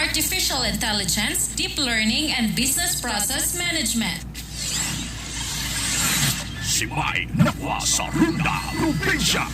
Artificial intelligence, deep learning, and business process management. Si Mike Nakwa sa Runda Probinsya.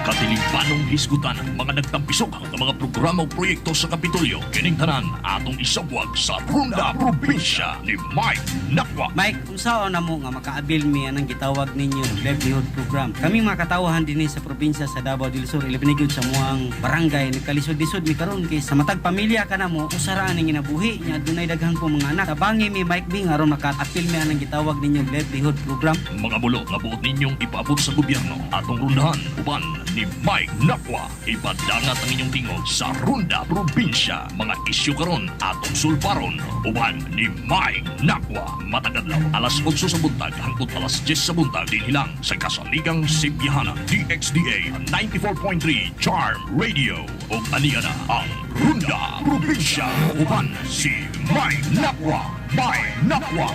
Katilibanong hisgutan ang mga nagtampisok ang mga programa o proyekto sa Kapitolyo. Kining tanan atong isabwag sa Runda Probinsya ni Mike Nakwa. Mike, unsaon na mo nga makaabil mi anang gitawag ninyo livelihood program? Kami mga katawahan dinhi sa probinsya sa Davao del Sur, ilabi gyud sa muang barangay, nagkalisod-lisod mi karon kay sa matag pamilya ka namo, usa ra aning ginabuhi nya adunay daghan po mga anak. Tabangi mi, Mike B, nga aron maka-apil mi anang gitawag ninyo livelihood program. Mga bulo nga buot ninyong ipaabot sa gobyerno, atong rundahan uban ni Mike Nakwa. Ipadangat ang inyong tingog sa Runda Probinsya. Mga isyu karon atong sulparon uban ni Mike Nakwa. Matag adlaw alas 8 sa buntag hangtod alas 10 sa buntag, dinhi lang sa kasaligang Sibyahanan, DXDA 94.3 Charm Radio. Ug aniya na ang Runda Probinsya uban si Mike Nakwa. Mike Nakwa.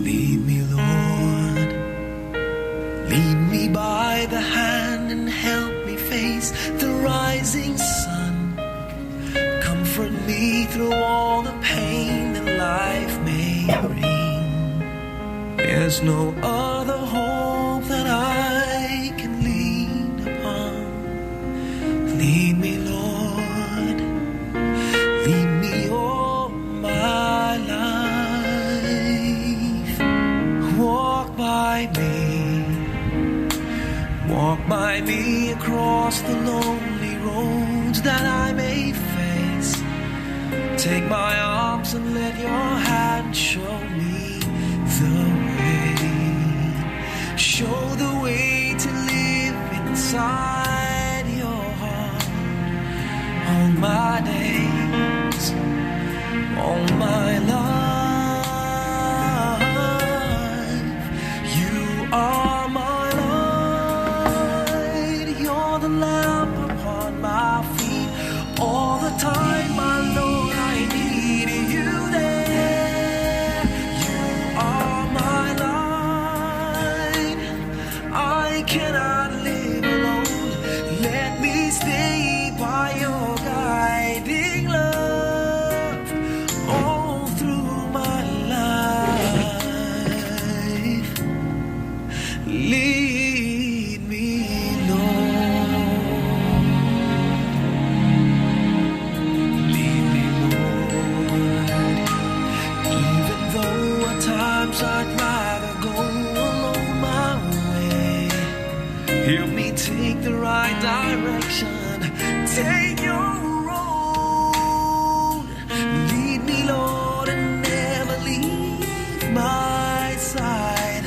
Lead me, Lord. Lead me by the hand and help me face the rising sun. Comfort me through all the pain that life may bring. There's no other hope that I can lean upon. Lead me, Lord. Lead me all my life. Walk by me. Walk by me across the lonely roads that I may face. Take my arms and let your hand show me the way. Show the way to live inside your heart. All my days, all my life. You are my light. You're the lamp upon my feet. All the time, my Lord, I need you there. You are my light. I cannot live alone. Let me stay by your guiding love all through my life. Lead me, Lord. Lead me, Lord. Even though at times I'd rather go alone my way. Help me take the right direction. Take your road. Lead me, Lord, and never leave my side.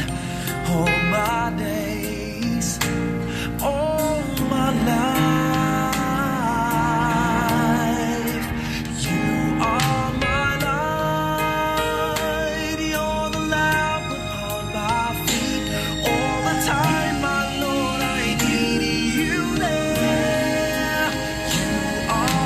All my days, all my life. You are my light. You're the lamp upon my feet. All the time, my Lord, I need you there. You are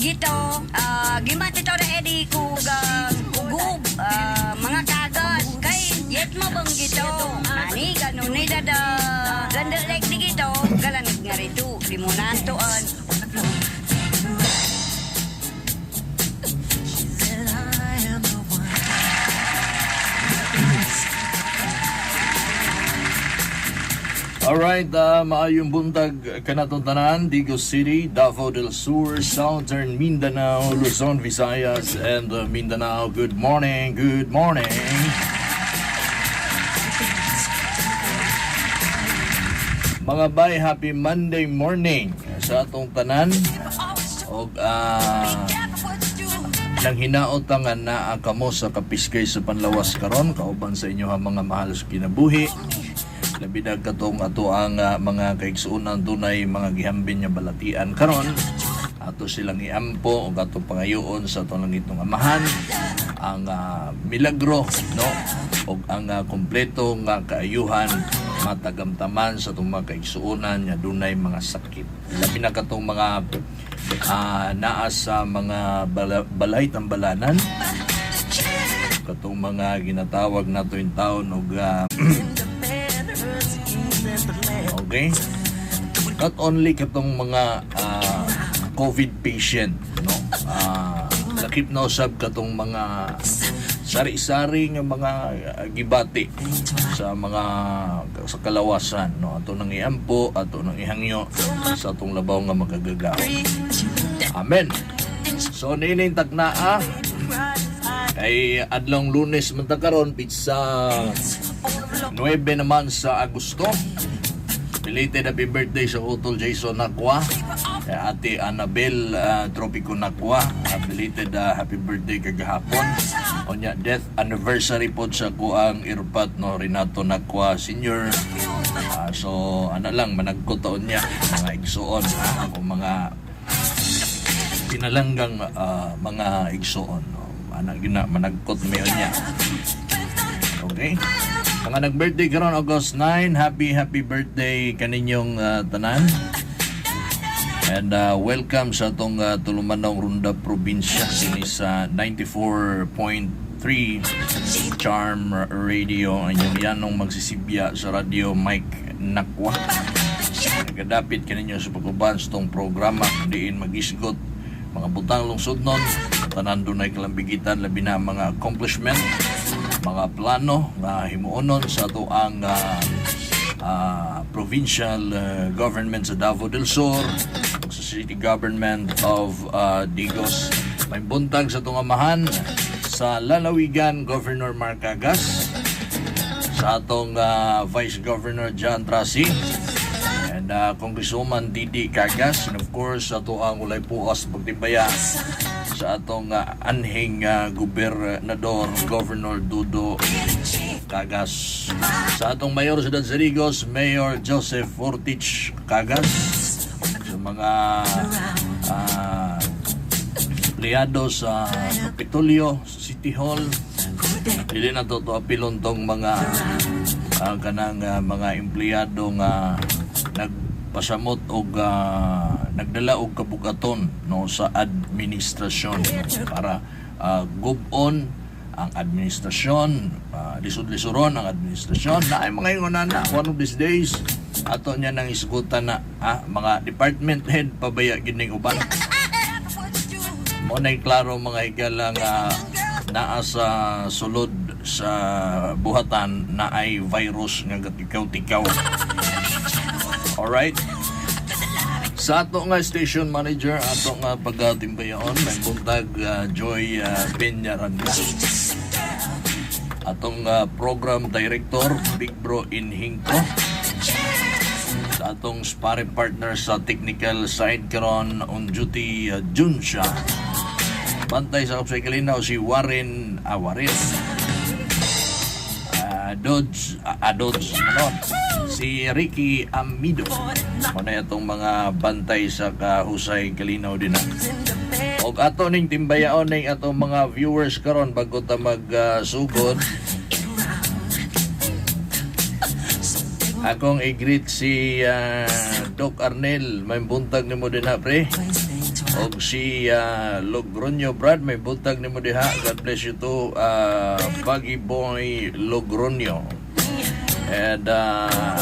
Gito, gimat ito na edi kug ugub, mga kagas kay yet mo bang gito ani ganun ni dada gandalek di gito galan nga rito di mo nantuan. Alright, maayong buntag kanatong tanan, Digos City, Davao del Sur, Southern Mindanao, Luzon, Visayas, and Mindanao. Good morning, good morning. Mga bay, happy Monday morning sa atong tanan. Og nang hinaot nga naa kamo sa kapiskay sa panlawas karon kauban sa inyo ang mga mahal sa kinabuhi. Labi na katong ato ang mga kaigsuonan dunay mga gihambin nga balatian karon. Ato silang iampo ug atong pangayoon sa atong langitnong Amahan ang milagro, no, ug ang kompleto nga kaayuhan matagamtaman sa atong mga kaigsuonan nga dunay mga sakit. Labi na katong mga naa sa mga balay tambalanan, katong mga ginatawag nato in taon og okay, not only katong mga COVID patient, no, lakip na usab katong mga sari-sari nga mga gibati sa mga sa kalawasan, no. Ato nang iampo, ato nang ihangyo sa atong labaw nga makagagahom. Amen. So nining tagnaa kay adlong Lunes man ta karon, pitsa 9 naman sa Agosto. Belated happy birthday sa Utol Jason Nakwa, kay Ate Annabel Tropico Nakwa. Belated happy birthday kagahapon. Unya death anniversary pod sa kuang irpat, no, Renato Nakwa Senior. So ana lang, managko taon niya mga igsuon, ha, o mga pinalanggang mga igsuon, no. Ana gina managkot mayon niya. Okay? Mga nag-birthday karon August 9, happy happy birthday kaninyong tanan. And welcome sa atong tulumanong Runda Probinsya dinhi sa 94.3 Charm Radio. Inyong yanong magsisibya sa radyo, Mike Nakwa. Nagadapit kaninyo sa pag-uban sa itong programa diin mag-isgot mga butang lungsodnon, tanan dunay kalambigitan, labi na mga accomplishment, mga plano nga himuonon sa ato ang provincial government sa Davao del Sur, sa city government of Digos. May buntag sa atong amahan sa lalawigan, Governor Mark Cagas, sa atong Vice Governor John Trasi, and Congresswoman Didi Cagas, and of course ato ang ulay puas pagtimbaya sa atong anhing gobernador, Governor Dudo Cagas, sa atong mayor sa Digos, Mayor Joseph Fortich Cagas, sa mga empleyado sa Kapitolyo, sa City Hall. Dili na to apilon tong mga kanang mga empleyado nga nagpasamot og nagdala og kabugaton, no, sa administrasyon para gub-on ang administrasyon, lisod-lisuron ang administrasyon na ay mga ingon na. One of these days ato niya nang isgutan na, mga department head pabaya gid ning uban mo na. Klaro mga higala nga naa sa sulod sa buhatan na ay virus nga gatikaw-tikaw. Alright? Sa ato nga station manager, ato nga pagatimbayaon, may buntag, Joy Peñaranda. Atong program director, Big Bro Inhinko. Sa atong sparring partner sa technical side karon, on duty, Junsha. Bantay sa Kapsay Kalinaw si Warren, Warren. Dodge, Dodge, ano? Si Ricky Amido. Muna itong mga bantay sa kahusay kalinaw din na. Og ato ning timbayaon ning atong mga viewers karon bago ta mag-sugod. Akong i-greet si Doc Arnel. May buntag nimo din ha, pre. Og si Logroño Brad, may buntag nimo diha. God bless you too, Baggy Boy Logroño. And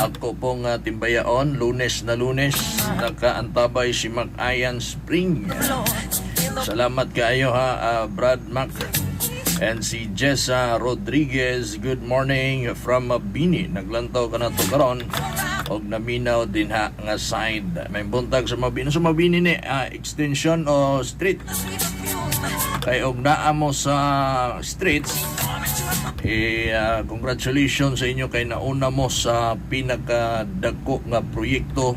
ako pong timbayaon, Lunes na Lunes, nakaantabay si Mac Ian Spring. Salamat kaayo ha, Brad Mac. And si Jessa Rodriguez, good morning from Mabini. Naglantaw ka na to karon og naminaw din ha nga side. May buntag sa Mabini. Sa Mabini ni extension o street? Kay og naa mo sa streets, eh, congratulations sa inyo kay nauna mo sa pinakadako nga proyekto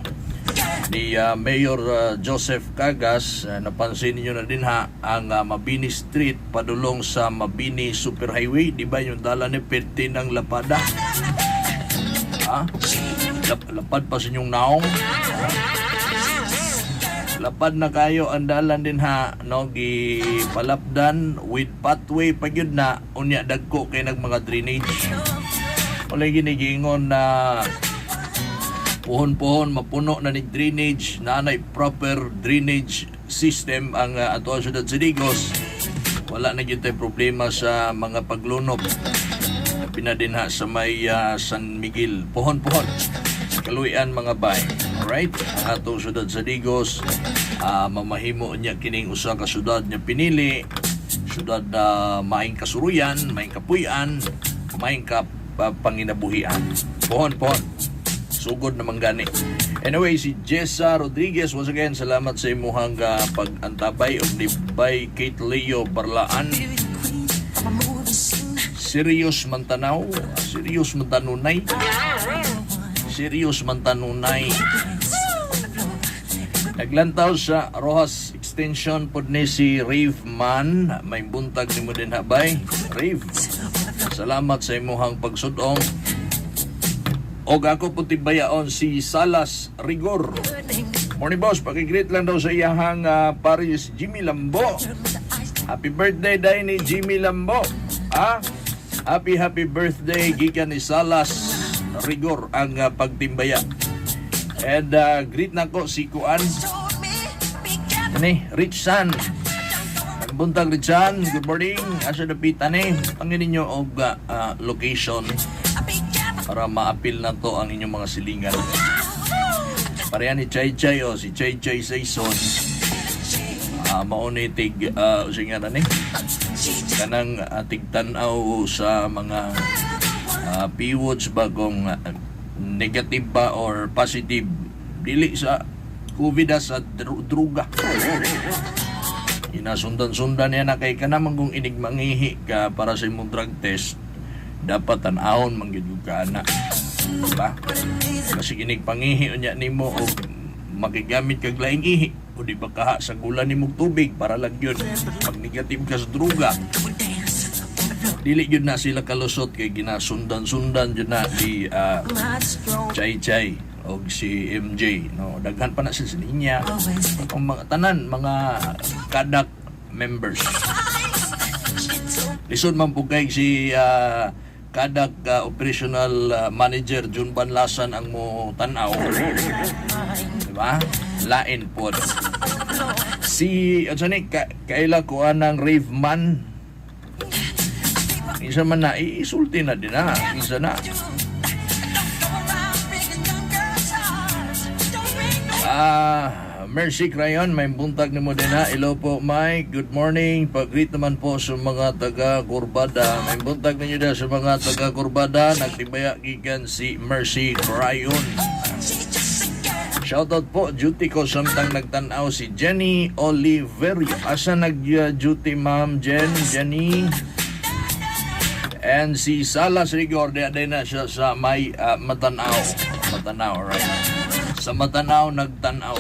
ni Mayor Joseph Cagas. Napansin niyo na din ha ang Mabini Street padulong sa Mabini Superhighway, di ba yung dala ni Perte ng Lapada? Ha? Lapad pa sa inyong naong. Lapad na kayo ang dalan din ha, no, gipalapdan with pathway pa gyud na. Unya dagko kay nag mga drainage. Wala ginigingon na puhon-puhon mapuno na ni drainage na anay proper drainage system ang atoang syudad sa Digos, wala na gyud tay problema sa mga paglunok pinadinha sa may San Miguel. Puhon-puhon kaluyan, mga bay. Alright, ang atong syudad sa Digos, mamahimo niya kining usa ka syudad niya pinili, syudad na maayong kasuruyan, maayong kapuy-an, maayong panginabuhian. Puhon-puhon, sugod naman gani. Anyway, si Jessa Rodriguez, once again, salamat sa imuhang pag-antabay og ni Bay Kate Leo Barlaan. Serious man tanaw, serious man tanunay. Serious man tanunay. Naglantaw sa Rojas Extension pod ni si Rave Man. May buntag nimo din habay. Rave. Salamat sa imuhang pagsudong. Og ako po tibayaon si Salas Rigor. Morning, boss, pakigreet lang daw sa iyahang Paris Jimmy Lambo. Happy birthday day ni Jimmy Lambo. Ah? Happy happy birthday gikan ni Salas Rigor ang pagtimbaya. And greet na ko si Kuan. Ani, Rich San. Buntag, Rich San, good morning. Asa dapit ani? Pangin ninyo og location para maapil na to ang inyong mga silingan. Pareha ni Chay Chay o si Chay Chay Sayson. Mao ni tig sige nga ni kanang tigtan-aw sa mga PWODs ba kung negative ba or positive, dili sa COVID ah, sa druga inasundan-sundan niya na kay kanamang kung inig mangihi ka para sa imong drug test, dapat tan-awon man gyud ka ana, diba? Kasi inig pangihi unya nimo og magigamit kag laing ihi o di ba kaha sa gula nimong tubig para lang yun pag negative ka sa druga. Dili gyud na sila kalusot kay ginasundan-sundan jud na di Chay Chay og si MJ, no? Daghan pa na sila sa linya, ang mga tanan mga kadak members. Lisod man po kay si kadak operational manager Jun Banlasan ang mo tan-aw, di ba? Lain pod si ano ni ka, kaila ko anang rave man. Isa man na isulti na din na isa na. Mercy Crayon, may buntag nimo din ha. Hello po, Mike. Good morning. Pag-greet naman po sa mga taga Kurbada. May buntag ninyo din sa mga taga Kurbada. Nagtibaya gikan si Mercy Crayon. Shoutout po, duty ko samtang nagtanaw si Jenny Oliverio. Asa nag-duty, Ma'am Jen? Jenny? And si Salas Rigor, di na siya sa may Matanaw. Matanaw, right? Sa Matanaw, nagtanaw.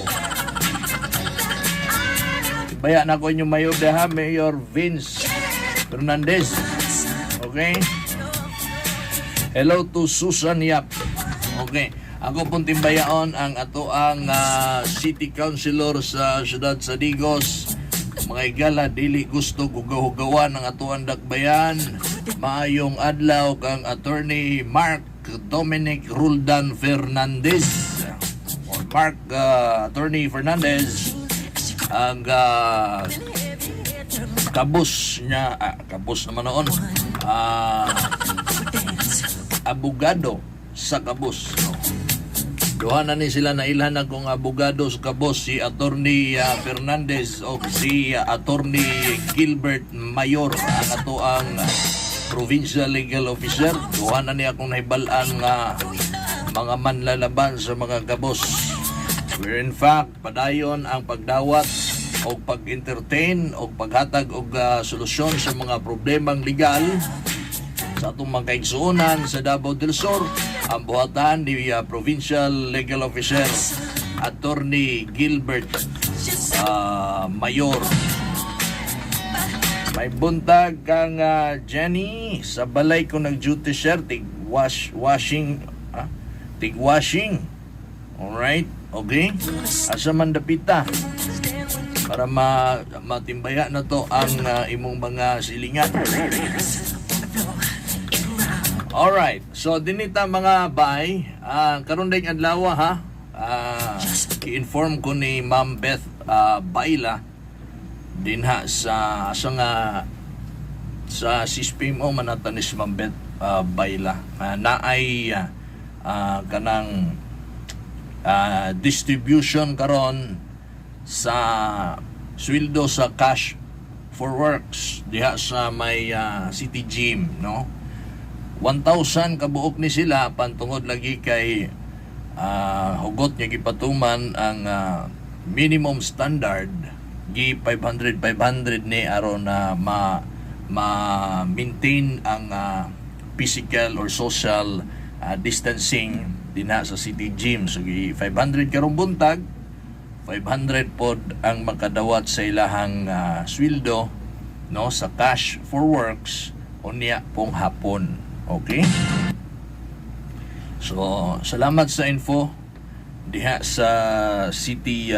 Baya na ko inyong mayor ha, Mayor Vince Fernandez. Okay? Hello to Susan Yap. Okay. Ako pong timbayaon ang ato ang City Councilor sa siyudad sa Digos. Mga igala, dili gusto gugaw-hugawan ang atuang dakbayan. Maayong adlaw kang Attorney Mark Dominic Roldan Fernandez. Or Mark Attorney Fernandez. Ang kabus niya, kabus naman noon, abogado sa kabus. No? Duha na ni sila na ilhan akong abogado sa kabus, si Attorney Fernandez o si Attorney Gilbert Mayor, ang ato ang Provincial Legal Officer. Duha na ni akong nahibal-an nga mga manlalaban sa mga kabus. Where in fact, padayon ang pagdawat o pag-entertain o paghatag og solusyon sa mga problemang legal sa atong mga kaigsuonan sa Davao del Sur, ang buhatan ni Provincial Legal Officer Attorney Gilbert Mayor. May buntag kang Jenny, sa balay ko nag-duty, sir, tig wash washing, tig washing. Alright, okay. Asa man dapita para matimbaya na to ang imong mga silingan. Alright. So dinita, mga bay, karon dayong adlaw ha. I-inform ko ni Ma'am Beth Baila dinha sa nga sa CSPMO manata ni si Ma'am Beth Baila. Naay kanang distribution karon sa sweldo sa cash for works diha sa may City Gym, no? 1,000 kabuok ni sila, pantungod lagi kay hugot nga gipatuman ang minimum standard, gi 500 500 ni aron na ma maintain ang physical or social distancing dinha sa City Gym. So gi 500 karong buntag, 500 pod ang makadawat sa ilahang sweldo, no, sa cash for works unya pong hapon. Okay, so salamat sa info diha sa city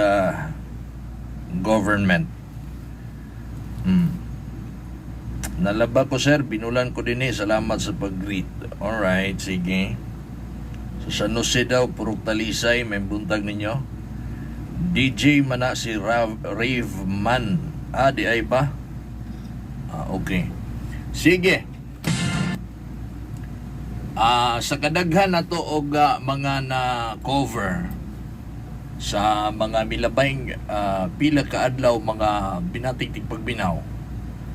government. Nalaba ko, sir, binulan ko din eh. Salamat sa pag-greet. Alright, sige. Sa San Jose daw, Purok Talisay, may buntag ninyo. DJ man na si Rave Man. Ah, di ay ba? Ah, okay. Sige. Sa kadaghan na to og mga na cover sa mga milabay pila ka adlaw, mga binating tigpagbinaw.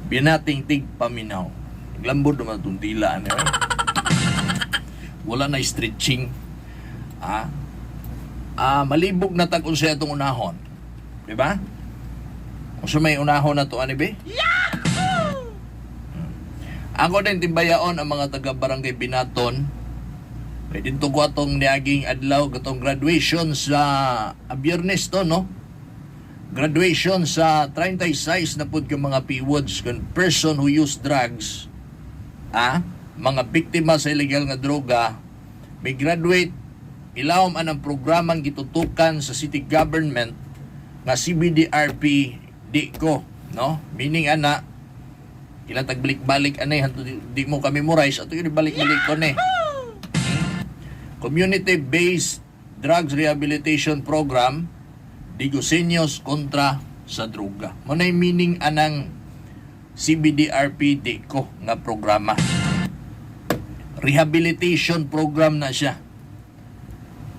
Binating tigpaminaw. Naglambot naman itong dila ano eh. Wala na stretching. Malibog na tag unsa atong unahon. Di ba? Unsa may unahon na to ani be? Yahoo! Ako din timbayaon ang mga taga Barangay Binaton. Kay didto ko atong niaging adlaw katong graduation sa Biyernes to, no? Graduation sa 36 na pud ka mga PWODs kun person who use drugs, mga biktima sa illegal nga droga, may graduate ilawom anang programang gitutukan sa city government nga CBDRP di ko, no? Meaning ana ilang tagbalik-balik anay hanto di mo ka memorize ato yun balik-balik ko ni. Community-based Drugs Rehabilitation Program, Digusenyos kontra sa droga. Mo na meaning anang CBDRP DICO nga programa. Rehabilitation program na siya.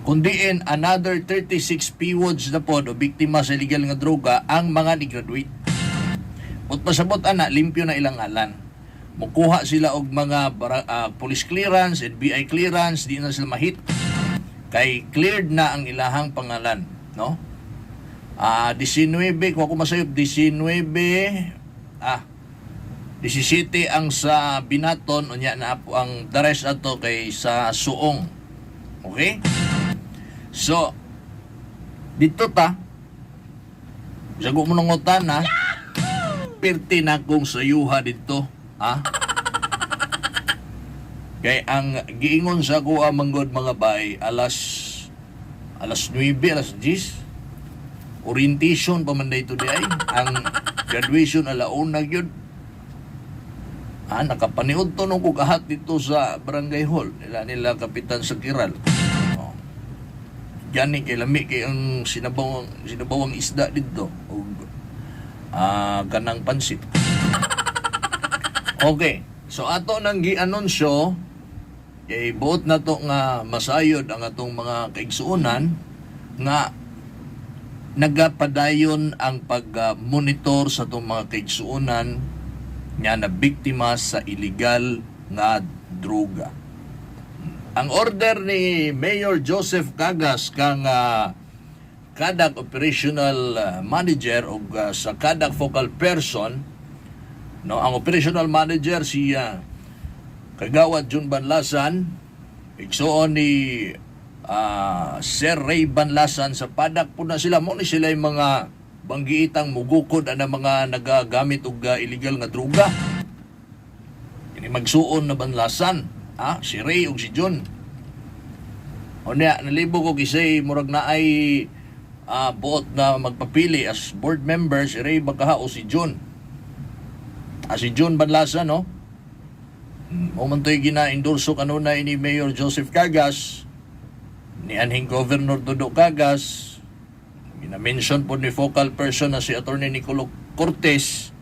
Kundiin another 36 PWODs na pod o biktima sa illegal nga droga ang mga ni-graduate. Ut pasabot ana, limpyo na ilang ngalan. Mukuha sila og mga police clearance, NBI clearance, di na sila mahit. Kay cleared na ang ilahang pangalan, no? 19, kung ako masayop, 19, 17 ang sa Binaton, unya na po ang the rest ato kay sa Suong. Okay? So, dito ta, sago mo nangutan ha, pirti na kong sayuha dito, ha? Kay ang giingon sa ako manggod, mga bay, alas 9, alas 10, orientation pa man dito di ay. Ang graduation alauna gyud. Nakapaniod to nung kugahat dito sa barangay hall nila Kapitan Sakiral. Oh. Gani kay lami kay ang sinabawang sinabawang isda didto ug kanang pansit. Okay. So ato nang gi-anunsyo kay buot na to nga masayod ang atong mga kaigsuonan nga nagapadayon ang pag-monitor sa atong mga kaigsuonan nga na biktima sa illegal nga droga. Ang order ni Mayor Joseph Cagas kang Kadak Operational Manager o sa Kadak Focal Person, no, ang operational manager si Kagawad Jun Banlasan, igsuon ni Sir Ray Banlasan sa Padak po na sila. Mo ni sila yung mga banggiitang mugukod ana mga nagagamit og illegal nga droga. Kini magsuon na Banlasan, ah, si Ray ug si Jun. O niya, nalibo ko kisay murag na ay buot na magpapili as board member si Ray Bakaha o si Jun. Ah, si Jun Banlasan, no? Mo man to'y gina-endorso kanunay ni Mayor Joseph Cagas, ni anhing Governor Dodo Cagas, gina-mention po ni focal person na si Attorney Nicolo Cortez,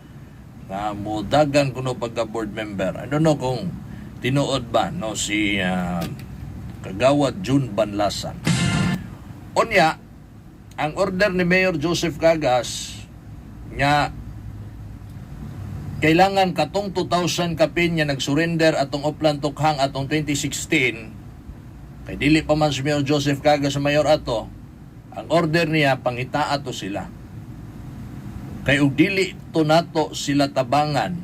na mudagan kuno pagka board member. I don't know kung tinuod ba no si Kagawad Jun Banlasan. Unya, ang order ni Mayor Joseph Cagas nga kailangan katong 2,000 kapin nga nagsurrender atong Oplan Tokhang atong 2016, kay dili pa man si Mayor Joseph Cagas sa mayor ato, ang order niya pangitaa to sila. Kay og dili to nato sila tabangan,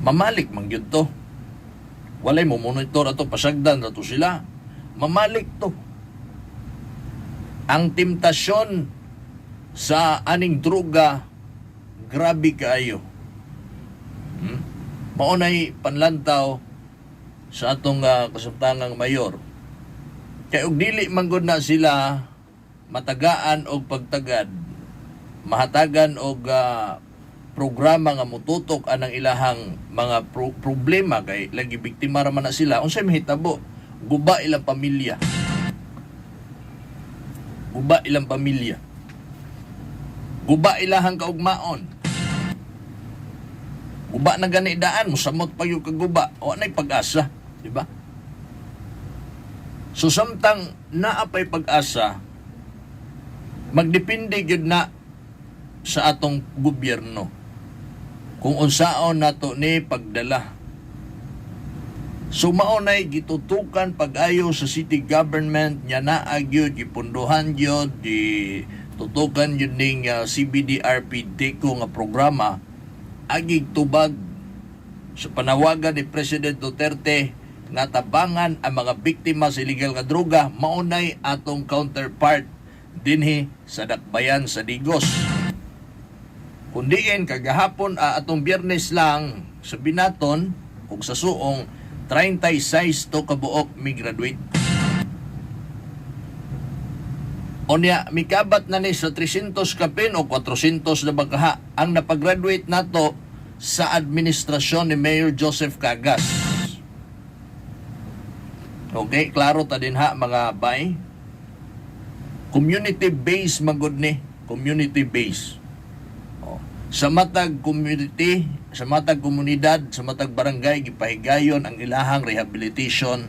Mamalik man gyud to. Walay mo monitor ato, pasagdan na to sila. Mamalik to. Ang temptasyon sa aning droga, grabe kaayo. Maunay panlantaw sa atong kasabtangang mayor. Kay og dili man gud na sila matagaan og pagtagad, mahatagan og programa nga mututok anang ilahang mga problema kay lagi biktima ra man na sila, unsay mahitabo? Guba ilang pamilya. Guba ilang pamilya. Guba ilahang kaugmaon. Guba na gani daan, musamot pa yung kaguba. O anay pag-asa, di ba? So samtang naa pay pag-asa, magdepende gyud na sa atong gobyerno kung unsaon nato ni pagdala. So mao nay gitutukan pag-ayo sa city government nya naa gyud gipunduhan gyud, gitutukan gyud ning CBDRP DECO nga programa agig tubag sa panawagan ni President Duterte nga tabangan ang mga biktima sa illegal nga droga. Maunay atong counterpart dinhi sa Dakbayan sa Digos. Kundiin kagahapon, atong Biyernes lang sa Binaton ug sa Suong, 36 to kabuok mi graduate. Unya, mikabat na ni sa 300 kapin o 400 na bakaha ang napagraduate nato sa administrasyon ni Mayor Joseph Cagas. Okay, klaro ta din ha, mga bay. Community based magud ni, community based. Oh. Sa matag community, sa matag komunidad, sa matag barangay, gipahigayon ang ilahang rehabilitation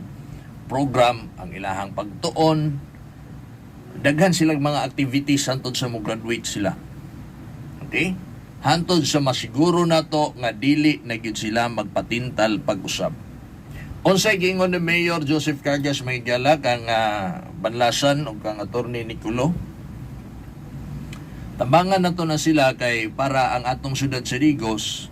program, ang ilahang pagtuon. Daghan silang mga activities hantod sa mo graduate sila. Okay? Hantod sa masiguro nato nga dili na gyud sila magpatintal pag-usab. Unsay giingon ni Mayor Joseph Cagas, may gala kang Banlasan ug kang Attorney Niculo? Tabangan nato na sila kay para ang atong syudad sa Digos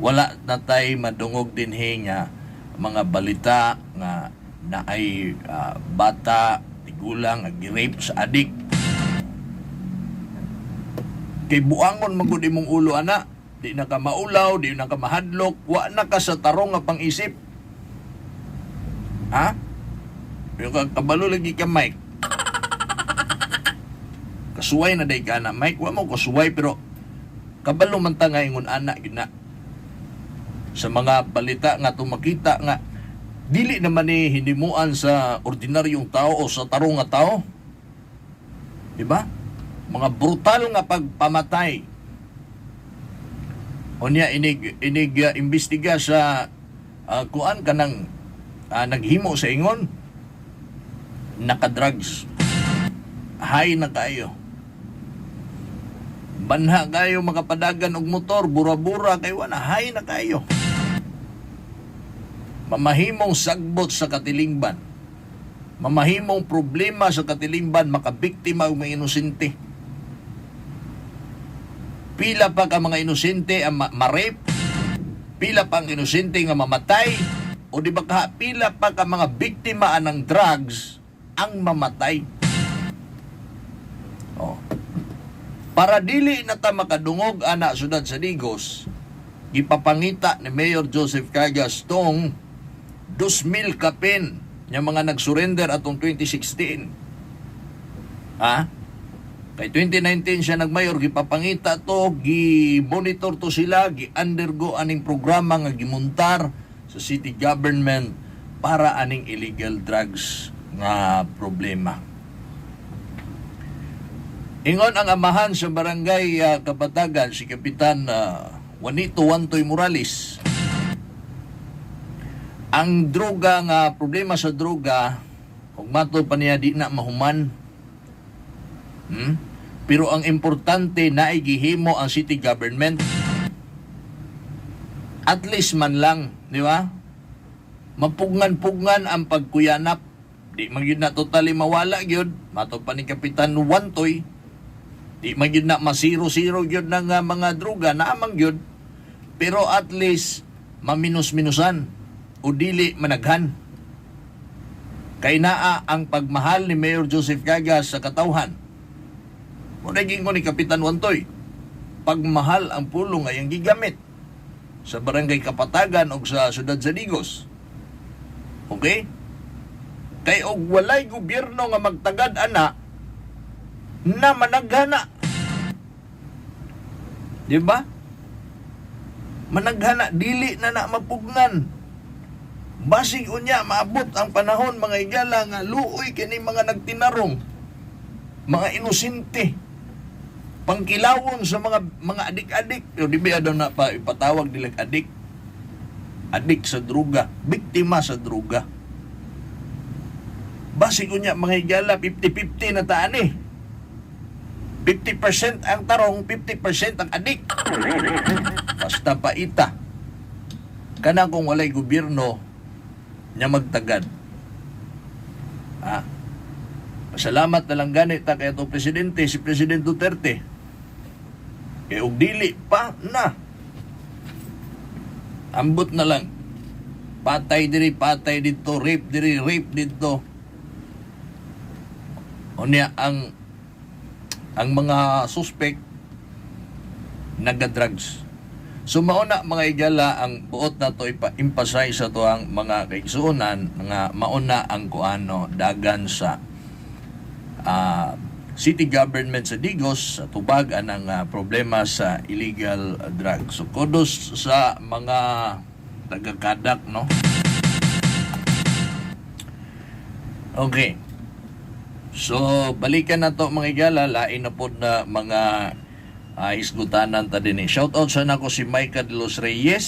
wala na tay madungog dinhi nga mga balita nga naay bata, tigulang nga gi-rape sa adik. Kay buangon man gud imong ulo ana, di na ka maulaw, di na ka mahadlok, wa na ka sa tarong nga pang-isip. Ha? Yung kabalo lagi ka, Mike. Kasuway na day ka na, Mike. Wa mo kasuway pero kabalo man ta nga ingon ana gyud na. Sa mga balita nga tumakita nga Dili naman ni hinimuan sa ordinaryong tao o sa tarong nga tao. Di ba? Mga brutal nga pagpamatay. Unya inig inig imbestiga sa kuan kanang naghimo sa ingon naka-drugs. High na kayo. Banha kayo makapadagan og motor, bura-bura kay wala, high na kayo. Mamahimong sagbot sa katilingban. Mamahimong problema sa katilingban, makabiktima og mga inosente. Pila pa ka mga inosente ang ma-rape, pila pa ang inosente nga mamatay, o di ba ka, pila pa ka mga biktima anang drugs ang mamatay. Oh. Para dili na ta makadungog ana syudad sa Digos, gipapangita ni Mayor Joseph Cagas tong 2,000 kapin nga mga nagsurrender atong 2016. Ha? Kay 2019 siya nagmayor, gipapangita to, gi-monitor to sila, gi-undergo aning programa nga gimuntar sa city government para aning illegal drugs nga problema. Ingon ang amahan sa barangay Kapatagan, si Kapitan Juanito Wantoy Morales. Ang droga nga problema sa droga, ug matod pa niya, di na mahuman. Pero ang importante, naay gihimo ang city government. At least man lang, di ba? Mapugnan-pugnan ang pagkuyanap. Di man gyud na totally mawala gyud. Matod pa ni Kapitan Wantoy, di man gyud na masiro-siro gyud ng mga droga, naamang gyud. Pero at least maminus-minusan o dili managhan. Kay naa ang pagmahal ni Mayor Joseph Cagas sa katawhan. Mo ko ni Kapitan Wantoy, pagmahal ang pulong ay ang gigamit sa barangay Kapatagan o sa syudad sa Digos. Okay? Kay og walay gobyerno nga magtagad ana na managhana. Di ba? Managhana, dili na na mapugnan. Basig unya maabot ang panahon, mga igala, nga luoy kini mga nagtinarong, mga inosente, pangkilawon sa mga adik-adik. Pero di ba daw na pa ipatawag nila adik? Adik sa druga, biktima sa druga. Basig unya, mga higala, 50-50 na taan eh. 50% ang tarong, 50% ang adik. Basta paita. Kana kung walay gobyerno nya magtagad. Ah. Pasalamat na lang ganit ta kay atong presidente, si President Duterte. Kay og dili pa na. Ambot na lang. Patay diri, patay dito, rape diri, rape dito. Unya ang mga suspect naga-drugs. So mauna, mga igala, ang buot na to ipa-emphasize sa to ang mga kaigsuonan nga mauna ang kuano dagan sa city government sa Digos sa tubag anang problema sa illegal drugs. So kudos sa mga taga-Kadak, no? Okay. So balikan na to, mga igala, lain na pod na mga hisgutanan ta dinhi. Shout out sa nako si Micah de los Reyes.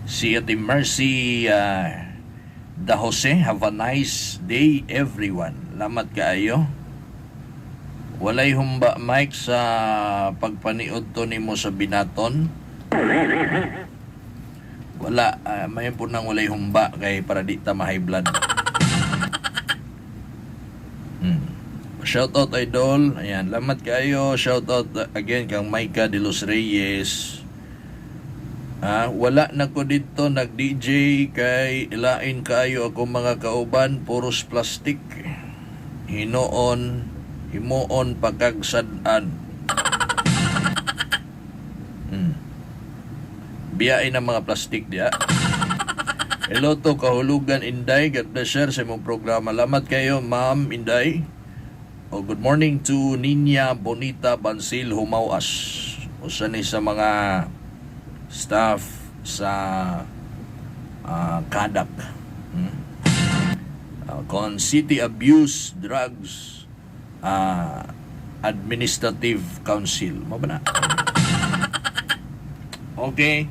Si Ate Mercy Da Jose, have a nice day everyone. Lamat kaayo. Walay humba, Mike, sa pagpaniod to nimo sa binaton. Wala, may po nang walay humba kay para di ta ma-high blood. Shout out, idol. Ayan, lamat kayo. Shout out again kang Micah de los Reyes. Ah, wala na ko dito nag-DJ kay ilain kaayo ako mga kauban, puros plastic. Hinoon, himuon pagkagsad-an. Biyain ang mga plastic diya. Hello to kahulugan Inday. God bless, sir, sa imong programa. Lamat kayo, Ma'am Inday. O good morning to Ninya Bonita Bansil Humawas. Usa ni sa mga staff sa Kadak. Kon City Abuse Drugs Administrative Council. Mo ba na? Okay.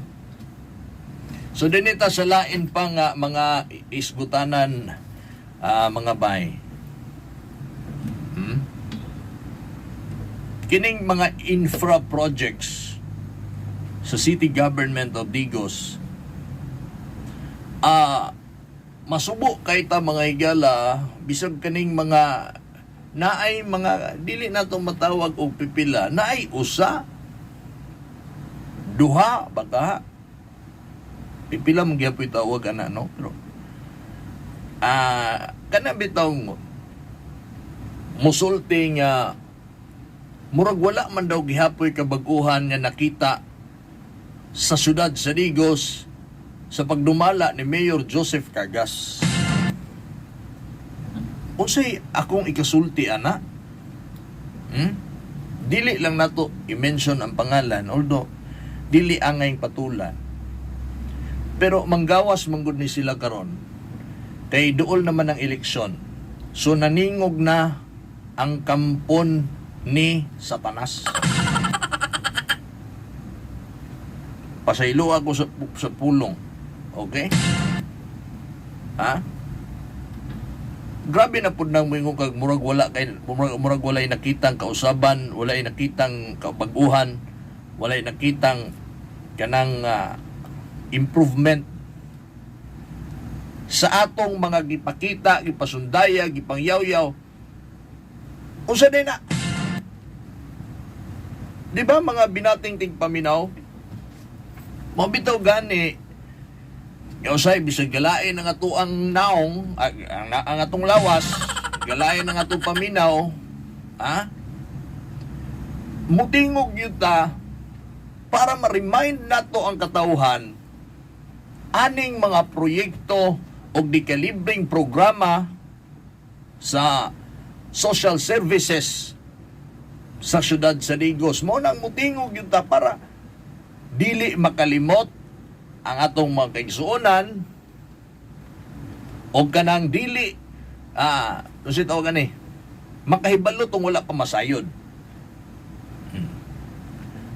So dinita sa lain pa nga mga isgutanan, mga bay. Kining mga infra projects sa city government of Digos, masubo kay ta, mga higala, bisag kaning mga naay mga dili nato matawag og pipila, naay usa, duha baka pipila mo gyapon tawag ana, no? Pero kana bitaw musulti nga murag wala man daw gihapoy kabag-uhan nga nakita sa syudad sa Digos sa pagdumala ni Mayor Joseph Cagas. Unsay akong ikasulti ana? Dili lang nato i-mention ang pangalan, although dili angay patulan. Pero manggawas manggod ni sila karon kay duol naman ang eleksyon. So naningog na ang kampon ni Satanas. Pasaylo ako sa pulong. Okay? Ha? Grabe na pud nang moingon kag murag wala kay murag walay nakitang kausaban, walay nakitang kabag-uhan, walay nakitang kanang improvement sa atong mga gipakita, gipasundaya, gipangyaw-yaw. Unsa din na? Di ba mga binating tigpaminaw? Mao bitaw gani usay bisag galain ang atoang naong, ang atong lawas, galain ang atong paminaw, ha? Mutingog yun ta para ma-remind nato ang katawhan aning mga proyekto o di kalibreng programa sa social services sa syudad sa Digos. Mao nang mutingog yun ta para dili makalimot ang atong mga kaigsuonan o kanang dili kasi tawag ani makahibalo tong wala pa masayod.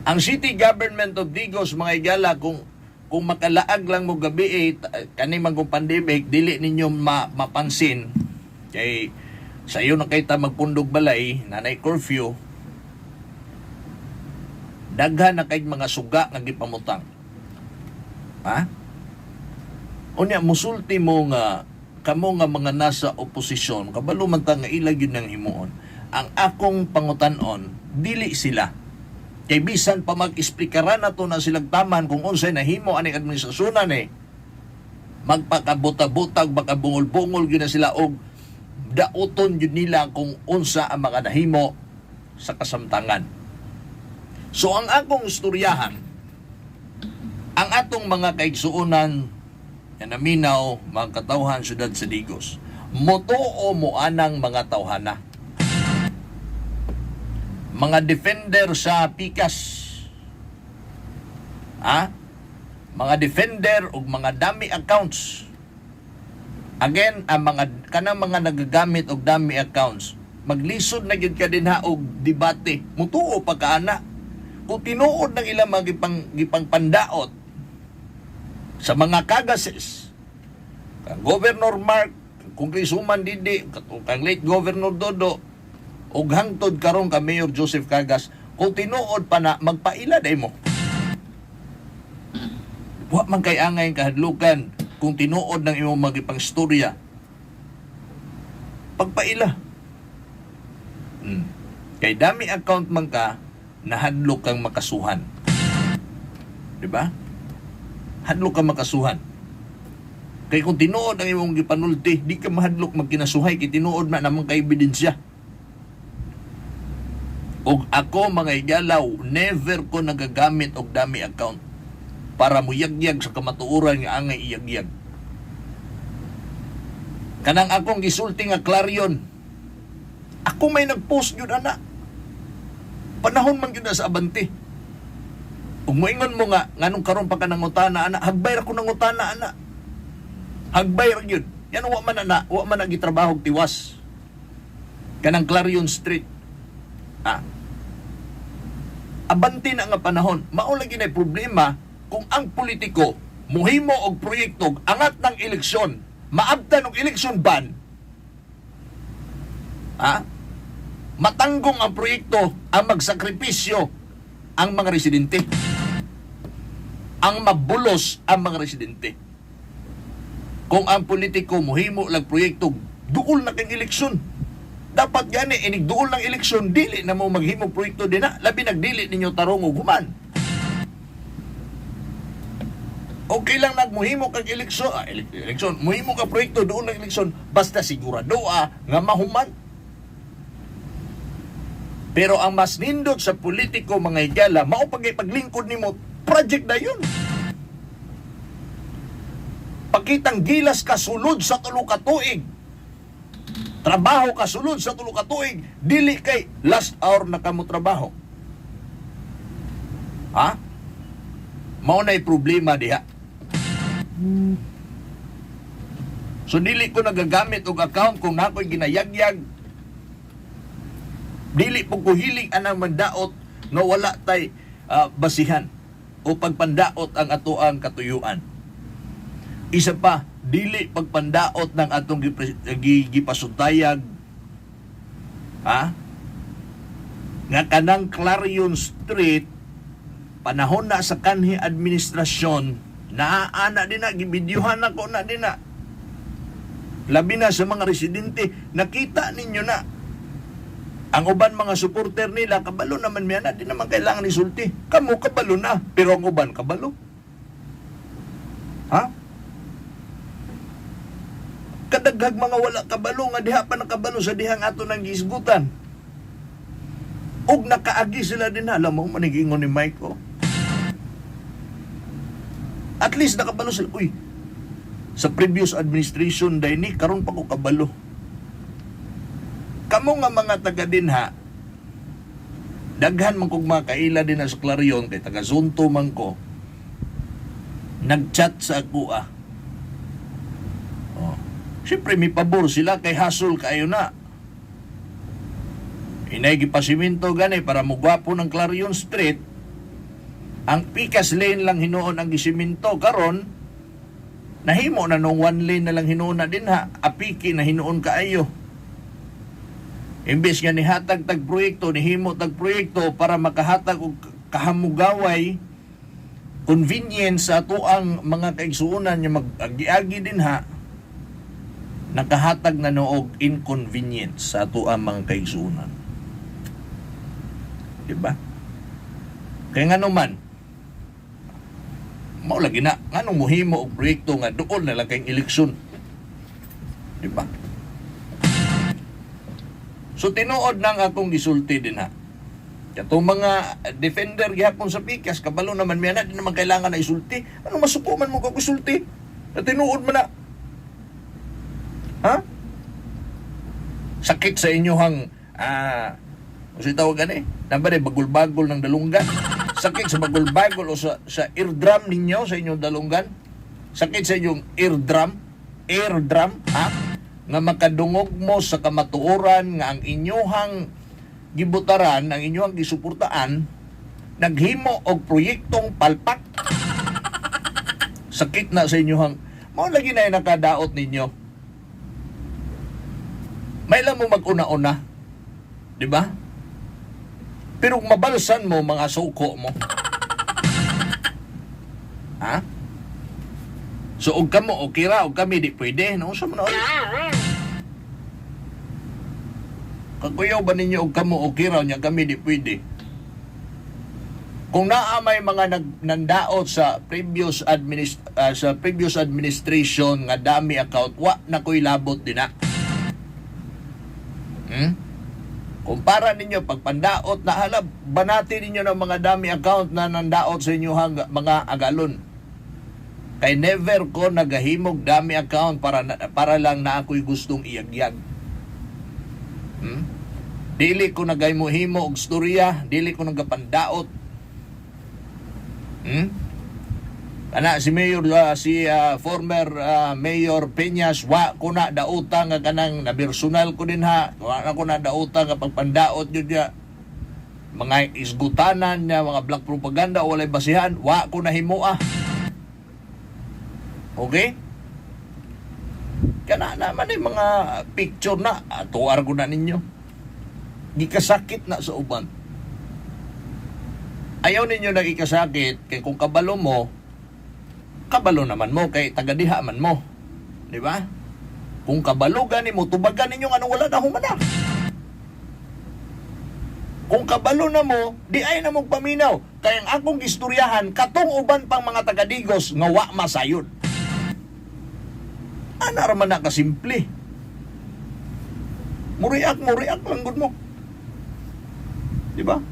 Ang city government of Digos, mga igala, kung makalaag lang mo gabi eh, kani man kung pandemic, dili ninyo mapansin kay sa iyo na kay ta magpundog balay, nanay curfew, daghan na kay mga suga nga gipamutang. Ha? Unya musulti mo nga kamo nga mga nasa oposisyon, kabalo man ta nga ila gyud nang himuon. Ang akong pangutan-on, dili sila. Kay bisan pa mag-esplikaran nato na silang taman kung unsay nahimo aning administrasyonan eh. Magpakabuta-butag, baka bungol-bungol gyud na sila og dauton gyud nila kung unsa ang mga nahimo sa kasamtangan. So ang akong istoryahan, ang atong mga kaigsuonan nga naminaw, mga katawhan syudad sa Digos, motuo mo anang mga tawhana. Mga defender sa pikas. Ha? Mga defender ug mga dummy accounts. Again, ang mga kanang mga nagagamit og dummy accounts, maglisod na gyud ka dinha og debate. Mutuo pa ka ana. Kung tinuod ng ilang mga gipangpandaot sa mga Cagases, kang Governor Mark, kung Congresswoman Didi, kang late Governor Dodo, ug hangtod karon ka Mayor Joseph Cagas, kung tinuod pa na, magpaila day mo. Wa man kay angay kahadlukan kung tinuod ng imong magipangstorya. Pagpaila. Kay dummy account man ka, nahadlok kang makasuhan. Di ba? Hadlok kang makasuhan. Kay kung tinuod ang imong gipanulti, di ka mahadlok magkinasuhay kay tinuod na naman kay ebidensya. Og ako, mga igalaw, never ko nagagamit og dummy account para muyagyag sa kamatuoran nga angay iyagyag. Kanang akong gisulti nga Clarion, ako may nagpost yun ana. Panahon man gyud na sa Abante. Ug moingon mo nga nganong karon pa ka nangutana ana, hagbay ra ko nangutana ana. Hagbay ra gyud. Yan wa man na wa man na gitrabaho og tiwas. Kanang Clarion Street. Ah. Abante na nga panahon, mao lagi na problema kung ang politiko muhimo og proyekto angat ng eleksyon, maabtan og eleksyon ban. Ah? Matanggong ang proyekto ang magsakripisyo ang mga residente. Ang mabulos ang mga residente. Kung ang politiko muhimo lang proyekto duol na kang eleksyon. Dapat gani inig duol ng eleksyon dili na mo maghimo proyekto dinha, labi nagdili ninyo tarong og human. Okay lang nagmuhimo kag eleksyon, eleksyon, muhimo ka proyekto duol ng eleksyon basta sigurado nga mahuman. Pero ang mas nindot sa politiko mga higala, mao pag paglingkod nimo project na yun. Pakitang gilas ka sulod sa tulo ka tuig. Trabaho ka sulod sa tulo ka tuig, dili kay last hour na kamo trabaho. Ha? Mao na'y problema diha. So dili ko nagagamit og account kung nakoy ginayagyag. Dili po ko hilig anang mandaot nga wala tay basihan o pagpandaot ang atoang katuyuan. Isa pa, dili pagpandaot ng atong gipasudayag, ha? Nga kanang Clarion Street panahon na sa kanhi administrasyon, naa na din na, gibidyuhan ako na din na. Labi na sa mga residente, nakita ninyo na. Ang uban mga supporter nila, kabalo naman miya na, di naman kailangan isulti. Kamo kabalo na, pero ang uban kabalo. Ha? Kadaghag mga wala kabalo nga diha pa nakabalo sa dihang ato nang gihisgutan. Og nakaagi sila din, alam mo manigingon ni Mike, oh. At least nakabalo sila. Uy, sa previous administration day ni karon pa ko kabalo. Kamo nga mga taga dinha, daghan man kog mga kaila din sa Clarion kay taga Zonto man ko. Nagchat sa ako ah. Oh. Siyempre may pabor sila kay hasol kayo na. Inay gipasiminto gani para mugwapo ng Clarion Street. Ang Picas Lane lang hinuon ang gisiminto karon. Nahimo na nung one lane na lang hinuon na din ha. Apiki na hinuon kaayo. Imbes nga nihatag tag proyekto, nihimo tag proyekto para makahatag og kahamugaway, convenience sa atoang mga kaigsuonan nga mag-agi-agi din ha, nakahatag na noog inconvenience sa atoang mga kaigsuonan. Diba? Kaya nga naman, mao lagi na, nganong muhimo og proyekto nga doon na lang kayong eleksyon. Diba? So tinuod nang akong gisulti din ha. Katong mga defender gihapon sa pikas, kabalo naman miya na, di naman kailangan na isulti. Ano masuko man mo kag isulti? Na tinuod man na. Ha? Sakit sa inyohang ano tawag gani? Naba ni bagol-bagol ng dalunggan. Sakit sa bagol-bagol o sa eardrum ninyo, sa inyong dalunggan. Sakit sa inyong eardrum, eardrum, ha? Nga makadungog mo sa kamatuoran nga ang inyohang gibutaran, ang inyohang gisuportaan, naghimo og proyektong palpak. Sakit na sa inyohang, mao lagi na yung nakadaot ninyo. May lang mo mag-una-una. Di ba? Pero kung mabalsan mo, mga suko mo. Ha? So, og kamo, okay ra, og kami, di pwede. No, sa mo na, oy. Kakuyaw ba ninyo og kamo, okay ra, nya kami, di pwede. Kung naa may mga nandaot sa previous sa previous administration nga dami account, wa na ko'y labot din na. Kumpara ninyo, pagpandaot na halab, banati ninyo ng mga dami account na nandaot sa inyo mga agalon. Kay never ko nagahimog dami account para lang na ako'y gustong iyagyag. Dili ko nagahimo-himo og storya, dili ko nagapandaot. Kana si Mayor si former Mayor Peñas, wa ko na dauta nga kanang napersonal ko din ha. Wa na ko na dauta nga pagpandaot yun niya. Mga isgutanan niya, mga black propaganda walay basihan, wa ko na himoa. Okay? Kana naman ay mga picture na atuar ko na ninyo. Gikasakit na sa uban. Ayaw ninyo nagikasakit kay kung kabalo mo, kabalo naman mo kay tagadiha man mo. Di ba? Kung kabalo gani mo, tubagan ninyo anong wala na humana. Kung kabalo na mo, di ay na mong paminaw. Kaya ang akong istoryahan, katong uban pang mga taga-Digos nga wa masayod. Ana ra man na kasimple. Muriak, muriak lang gud mo. Di ba?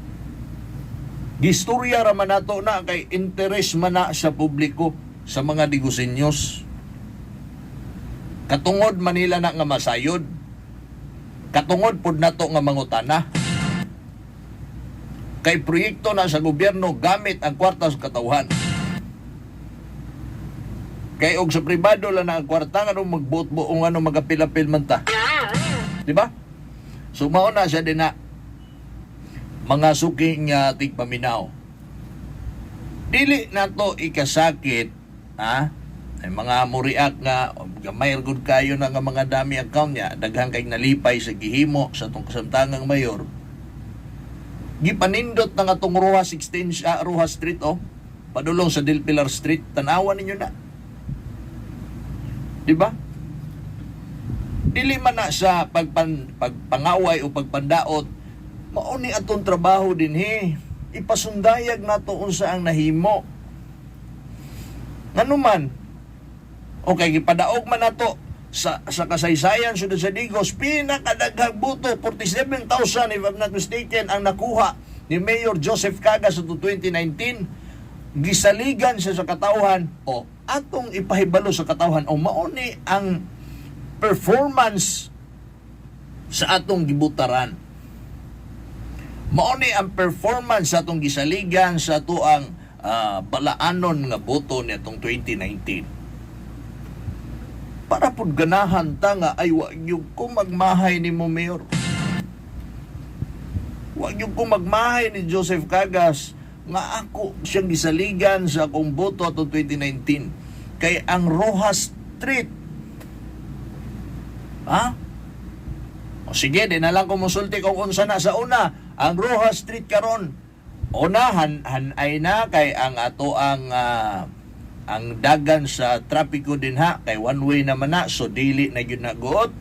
Gistorya ra man nato na kay interes man na sa publiko sa mga Digusenyos. Katungod Manila na nga masayod. Katungod pud nato nga mangutana. Kay proyekto na sa gobyerno gamit ang kwarta sa katawhan. Kay og sa pribado lang na ang kwarta nga magbuot-buong ano magapil-apil man ta. Di ba? So mao na siya din na mga suking tigpaminaw. Dili nato ikasakit, ha? Ay mga muriak nga gamay gud kayo na nga mga dami account niya, daghan kay nalipay sa gihimo sa tong kasamtangang mayor. Gipanindot na nga tong Rojas Extension, Rojas Street oh. Padulong sa Del Pilar Street, tan-awan ninyo na. Di ba? Dili man na sa pagpangaway o pagpandaot, mao ni atong trabaho dinhi. Ipasundayag nato unsa ang nahimo. Nganuman, okay, gipadaog man nato sa kasaysayan sud sa Digos, pinakadaghang boto, 47,000 if I'm not mistaken, ang nakuha ni Mayor Joseph Cagas sa 2019. Gisaligan siya sa katawhan o atong ipahibalo sa katawhan o mao ni ang performance sa atong gibutaran. Mao ni ang performance sa atong gisaligan sa atoang balaanon nga boto niadtong 2019. Para pud ganahan ta nga ay wa gyud ko magmahay nimo, Mayor. Wa gyud ko magmahay ni Joseph Cagas nga ako siyang gisaligan sa akong boto atong 2019 kay ang Rojas Street, ha? O sige, di na lang ko musulti kung unsa na sa una. Ang Rojas Street karon una han ay na kay ang ato ang dagan sa trapiko dinha kay one way naman na, so dili na gyud na guot.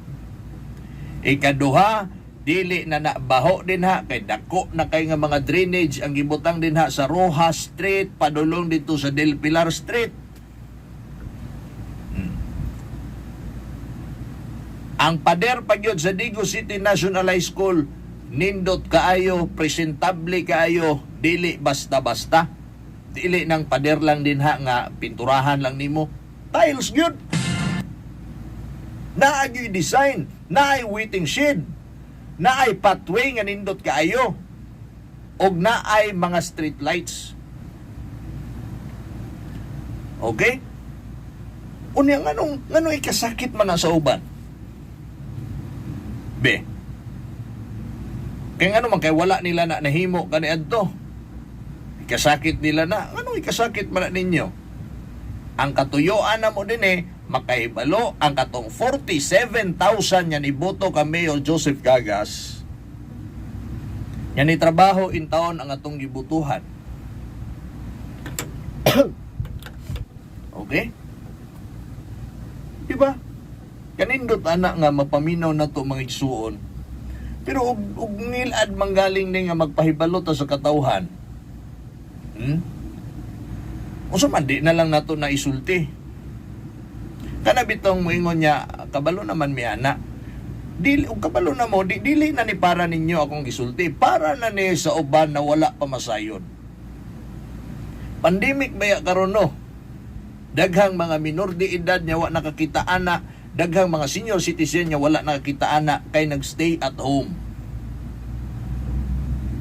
Ikaduha, dili na nabaho dinha kay dako na kay nga mga drainage ang gibutang dinha sa Rojas Street padulong dito sa Del Pilar Street. Ang pader pa gyud sa Digos City National High School nindot kaayo, presentable kaayo, dili basta-basta. Dili nang pader lang dinha nga pinturahan lang nimo. Tiles gyud. Naa gyud design, naay waiting shed, naay pathway nga nindot kaayo, og naay mga street lights. Okay? Unya nganong ikasakit man na sa uban? Be. Kaya ngano man kay wala nila na nahimo kani adto. Ikasakit nila na. Nganong ikasakit man na ninyo? Ang katuyoan na mo din makahibalo ang katong 47,000 yan iboto ka Mayor Joseph Cagas. Yan ni trabaho in taon ang atong gibutuhan. Okay? Diba? Kanindot ana nga mapaminaw na to mga igsuon. Pero og ngilad manggaling ni nga magpahibalo ta sa katawhan. Unsa man di na lang nato na isulti. Kana bitong moingon niya, kabalo naman mi ana. Dili og kabalo na mo, dili na ni para ninyo akong gisulti, para na ni sa uban na wala pa masayod. Pandemic baya karon no. Daghang mga minor de edad nya wa nakakita ana, daghang mga senior citizen nya wala nakakita ana kay nagstay at home.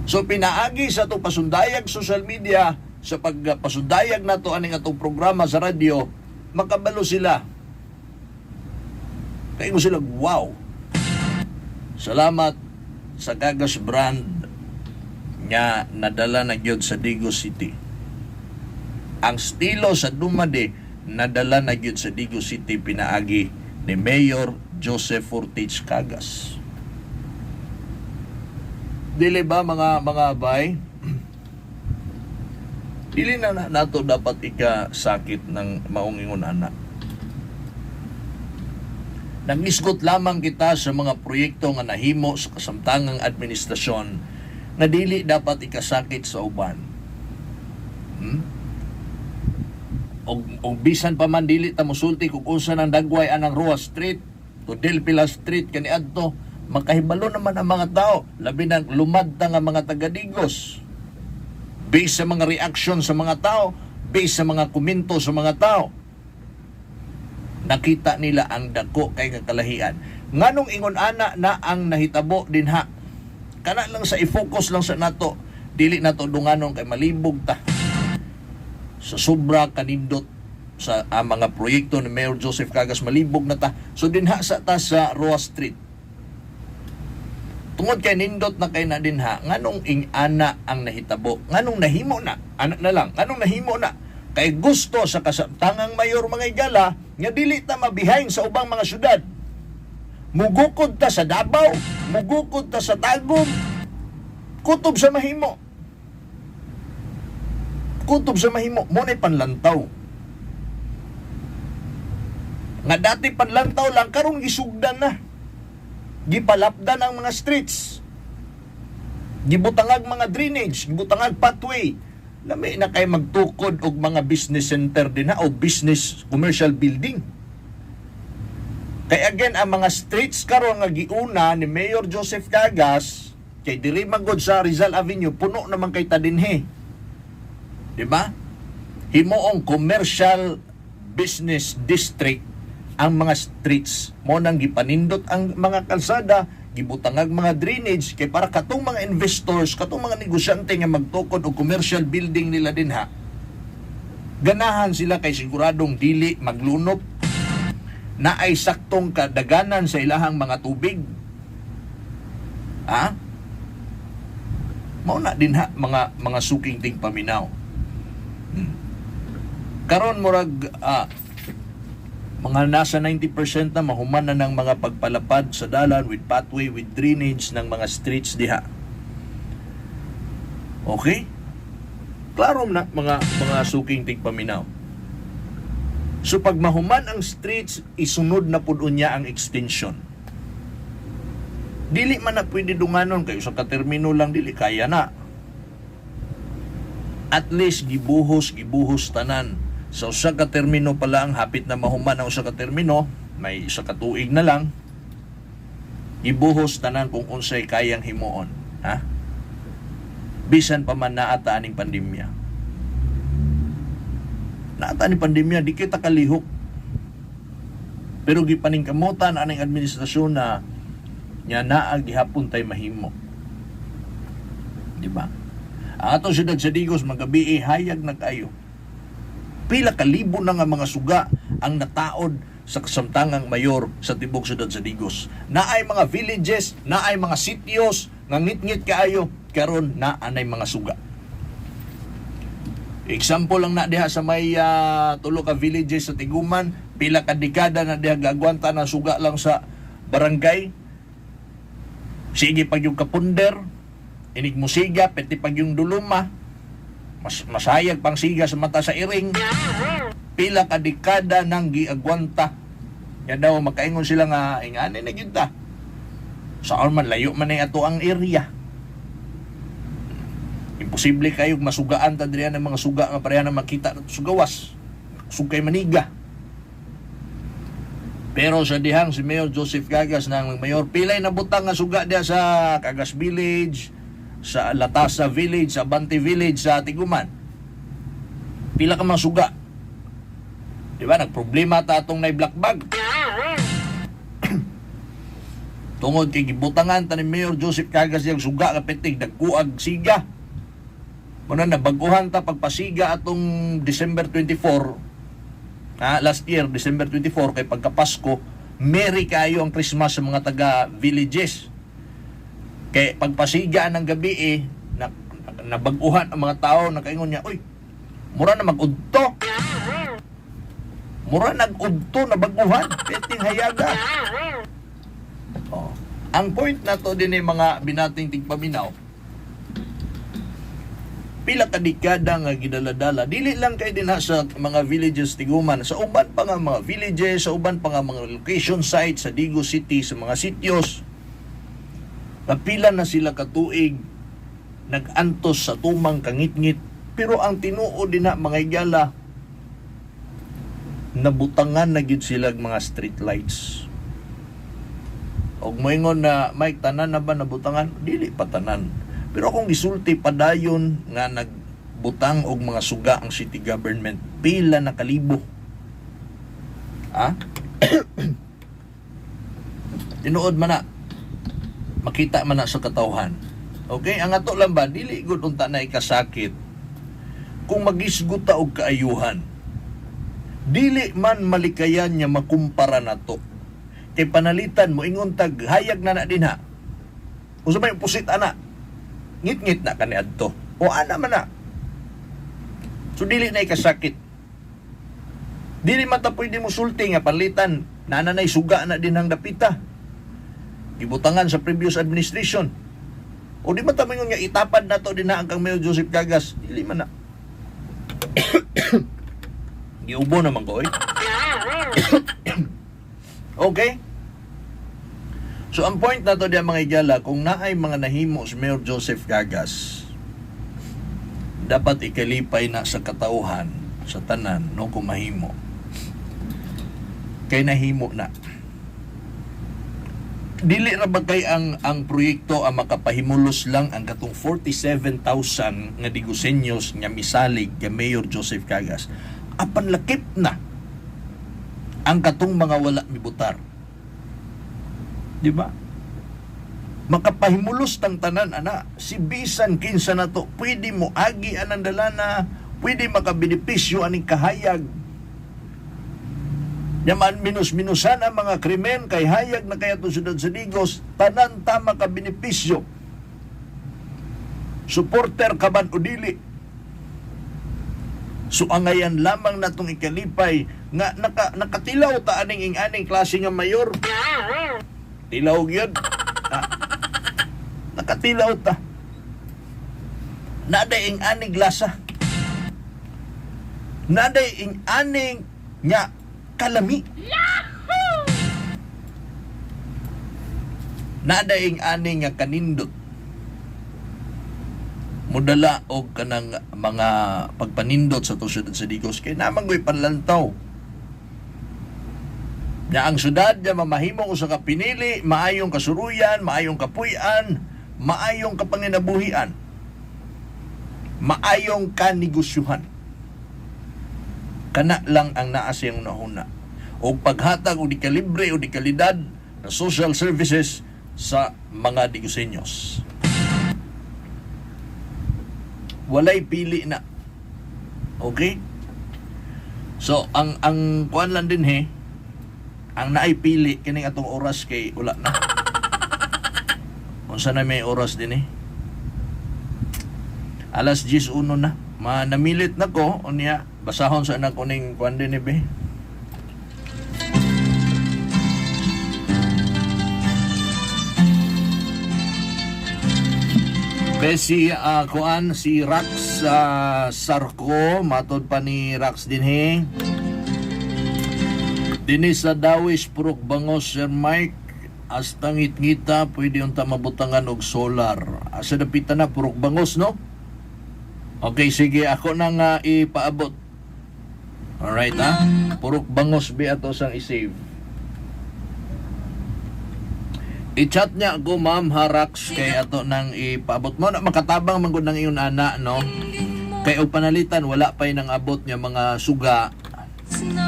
So pinaagi sa to pasundayag social media, sa pagpasudayag nato aning atong programa sa radyo, makabalo sila. Kaya mo sila, wow. Salamat sa Kagas brand nga nadala na gyud sa Digos City. Ang estilo sa Dumade nadala na gyud sa Digos City pinaagi ni Mayor Joseph Fortich Cagas. Dili ba mga bay? Dili na nato dapat ika-sakit ng maong ingon ana. Nangisgot lamang kita sa mga proyekto nga nahimo sa kasamtangang administrasyon na dili dapat ikasakit sa uban. Og bisan pa man dili ta mosulti kung unsa nang dagway anang Roa Street to Del Pilar Street kaniadto, makahibalo naman ang mga tao, labi nang lumad ta nga mga taga-Digos. Based sa mga reaction sa mga tao, based sa mga komento sa mga tao, nakita nila ang dako kay kakalahian. Nganong ingon ana na ang nahitabo dinha? Kana lang sa i-focus lang sa nato, dili nato dunganon kay malibog ta sa sobra kanindot sa mga proyekto ni Mayor Joseph Cagas, malibog na ta. So dinha sa ta sa Roa Street. Tungod kay nindot na kay na dinha, nganong ing-ana ang nahitabo? Nganong nahimo na? Ana na lang, nganong nahimo na? Kay gusto sa kasamtangang mayor, mga igala, nga dili ta mabihain sa ubang mga syudad. Mugukod ta sa Davao, mugukod ta sa Tagum, kutob sa mahimo. Kutob sa mahimo, mo na'y panlantaw. Nga dati panlantaw lang, karong gisugdan na. Gipalapdan ang mga streets. Gibutangag mga drainage, gibutangag pathway. Lami na kay magtukod og mga business center din ha, o business commercial building. Kay again, ang mga streets karon nga giuna ni Mayor Joseph Cagas, kay diri man gud sa Rizal Avenue, puno naman kay ta dinhi. Di ba? Himuong commercial business district ang mga streets. Mo nang gipanindot ang mga kalsada, gibutangag mga drainage kay para katong mga investors, katong mga negosyante nga magtukod og commercial building nila dinha. Ganahan sila kay siguradong dili maglunop, na ay saktong kadaganan sa ilahang mga tubig. Ha? Mao na dinha mga suking tingpaminaw. Karon murag mga nasa 90% na mahuman na ng mga pagpalapad sa dalan with pathway, with drainage ng mga streets diha. Okay? Klaro na mga suking tigpaminaw. So pag mahuman ang streets, isunod na pud unya ang extension. Dili man na pwede dunganon kayo sa katermino lang, dili kaya na. At least gibuhos, gibuhos tanan. Sa usa ka termino pa lang, hapit na mahuman ang usa ka termino, may isa ka tuig na lang. Gibuhos tanan kung unsay kayang himuon, ha? Bisan pa man naa ta aning pandemya. Naa ta aning pandemya, di kita kalihok. Pero gipaningkamutan aning administrasyon na nya naa gihapon tay mahimo. Di ba? Ang atong siyudad sa Digos, magabi hayag na kayo. Pila ka libo na nga mga suga ang nataod sa kasamtangang mayor sa tibok siyudad sa Digos. Naay mga villages, naay mga sitios nga ngit-ngit kaayo, karon naa nay mga suga. Example lang na diha sa may tulo ka villages sa Tiguman, pila ka dekada na diha gagwanta na suga lang sa barangay. Sige pag yung kapunder, inig mo siga, pwede pag yung duluma, mas masayag pang siga sa mata sa iring. Pila ka dekada nang giagwanta. Ya daw makaingon sila nga ingani na gyud ta. Saan man layo man ay ato ang area. Imposible kayo masugaan ta diri ng mga suga nga pareha na makita na sugawas. Sugkay maniga. Pero sa dihang si Mayor Joseph Cagas ng mayor, pilay na butang nga suga diha sa Cagas Village, sa Latasa Village, sa Abante Village, sa Tiguman. Pila ka mga suga. Di ba? Nagproblema ta atong nay black bag. Tungod kay gibutangan ta ni Mayor Joseph Cagas yang suga nga petig dagkuag siga. Muna na baguhan ta pagpasiga atong December 24, ha, last year December 24 kay pagka Pasko, merry kayo ang Christmas sa mga taga villages. Kay pagpasiga ng gabi eh, na, nabaguhan ang mga tao, nakaingon niya, "Uy, mura na mag-udto. Mura nag-udto na baguhan, peting hayaga." Oh. Ang point na to din ay mga binating tigpaminaw, pila ka dekada nga gidaladala, dili lang kay dinha sa mga villages tiguman, sa uban pa nga mga villages, sa uban pa nga mga location sites sa Digos City, sa mga sityos, kapila na sila katuig nag-antos sa tumang kangitngit. Pero ang tinuod dinha, mga higala, nabutangan na gyud sila og mga street lights. Og moingon na, "Mike, tanan na ba nabutangan?" Dili pa tanan, pero akong gisulti, padayon nga nagbutang og mga suga ang city government, pila na kalibo, ha. Tinuod man na, makita man na sa katawhan. Okay, ang ato lang ba, dili gud unta na ikasakit kung magisgot ta og kaayuhan. Dili man malikayan nga makumpara nato. Kay panalitan mo ingon tag hayag na na dinha. Unsa may pusit ana? Ngit-ngit na kani adto. O ana man na. So dili na ikasakit. Dili man ta pwede mo sulti nga panlitan naa nay suga na din ang dapita. Gibutangan sa previous administration. O di man ta moingon nga itapad na to din na ang kang Mayor Joseph Cagas. Dili man na. Giubo naman ko eh. Okay? So ang point na to diya, mga igala, kung naay mga nahimo si Mayor Joseph Cagas, dapat ikalipay na sa katauhan, sa tanan, no, kung mahimo. Kay nahimo na. Dili ra ba kay ang proyekto ang makapahimulos lang ang katong 47,000 nga Digusenyos nga misalig kay Mayor Joseph Cagas? Apan lakip na ang katong mga wala mibutar. Di ba? Makapahimulos tang tanan ana, si bisan kinsa na to pwede mo agi anang dalana, pwede makabenepisyo aning kahayag. Yaman minus-minusan ang mga krimen kay hayag na kaya itong syudad sa Digos, tanan ta makabenepisyo. Supporter ka man o dili. So angayan lamang natong ikalipay nga nakatilaw ta aning ing-aning klase nga mayor. Tilaw gyud. Ah, nakatilaw ta. Naday ing-aning lasa. Naday ing-aning nga kalami. Naday ing-aning nga kanindot. Mudala og kanang mga pagpanindot sa atong syudad sa Digos kay naman goy panlantaw. Nya ang syudad nya mamahimo usa ka pinili, maayong kasuruyan, maayong kapuy-an, maayong kapanginabuhian, maayong kanegosyuhan. Kana lang ang naa sa iyang nahuna. Og paghatag og di kalibre o di kalidad na social services sa mga Digusenyos. Walay pili na. Okay? So, ang kuan lang din he, ang naay pili kining atong oras kay wala na. Unsa na may oras din eh? Alas 10:01 na. Manamilit na ko unya basahon sa anak ko ning kuan din eh be. Be si kuan si Rax Sarko, matod pa ni Rax din he. Dinhi sa Dawis, Purok Bangos, Sir Mike, hasta ngit-ngita, pwede unta mabutangan og solar. Asa dapita na, Purok Bangos, no? Okay, sige, ako na nga ipaabot. Alright, ha? Purok Bangos bi ato sang i-save. I-chat niya ako, Ma'am Harax, kay ato nang ipaabot mo na makatabang man gud ng iyon ana, no? Kay og panalitan wala pa'y nang abot niya mga suga.